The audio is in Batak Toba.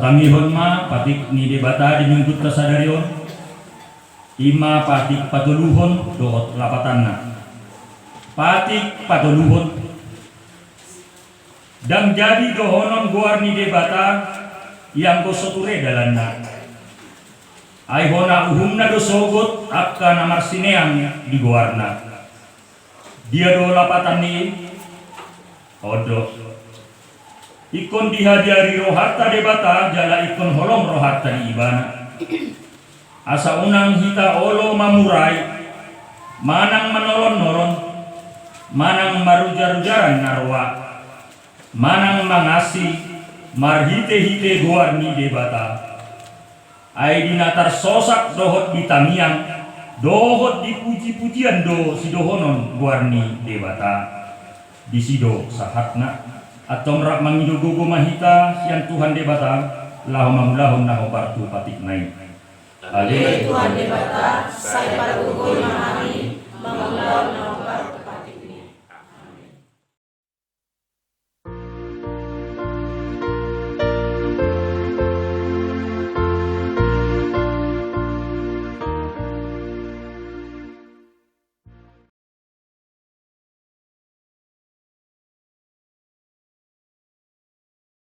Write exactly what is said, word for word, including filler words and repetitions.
Pahompuhon ma patik ni Debata di minggunta sadari on, i ma patik patoluhon dohot lapatanna. Patik patoluhon. Ndang jadi dohonon goar ni Debata, ianggo so ture dalanna. Ai hona uhumna do sogot angka na marsineang di goarna. Dia do lapatan ni i? On do. Ingkon dihadiari rohanta Debata jala ingkon holong rohanta di Ibana. Asa unang hita olo mamurai, manang manolon-nolon, manang marujar-rujaran na roa, manang mangasi marhite-hite goar ni Debata. Ai di na tarsosak dohot di tangiang dohot di puji-pujian do sidohonon goar ni Debata. Disi do sahatna. Antong rap mangido gogo ma hita sian Tuhan Debata laho mangulahon na hombar tu patikna i. Ale Tuhan Debata, sai pargogoi ma hami mangulahon na